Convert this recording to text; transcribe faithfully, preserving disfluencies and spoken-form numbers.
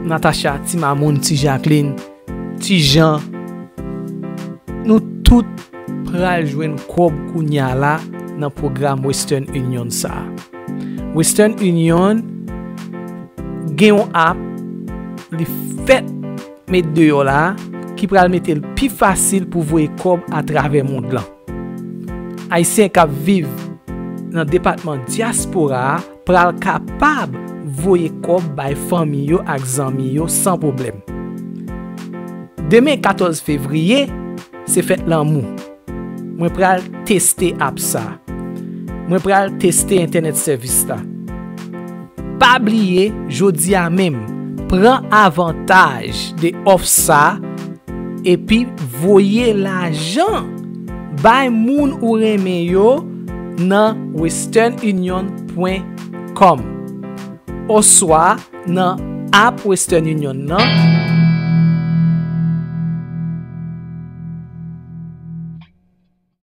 Natacha, Ti Mamoun, Ti Jacqueline, Ti Jan, nou tout pral jwenn kòb kounya la nan pwogram Western Union sa a. Western Union gen yon app, li fèt met deyò la, ki pral mete l pi fasil pou voye kòb atravè mond lan. Ayisyen k ap viv nan depatman dyaspora a pral kapab voye kòb bay fanmi yo ak zanmi yo san pwoblèm. Demen, katòz fevriye, se fèt lanmou. Mwen pral teste app sa. Mwen pral teste entènèt sèvis la. Pa bliye, jodi a menm, pran avantaj de òf sa epi voye lajan bay moun ou renmen yo nan western union pwen com oswa nan app Western Union nan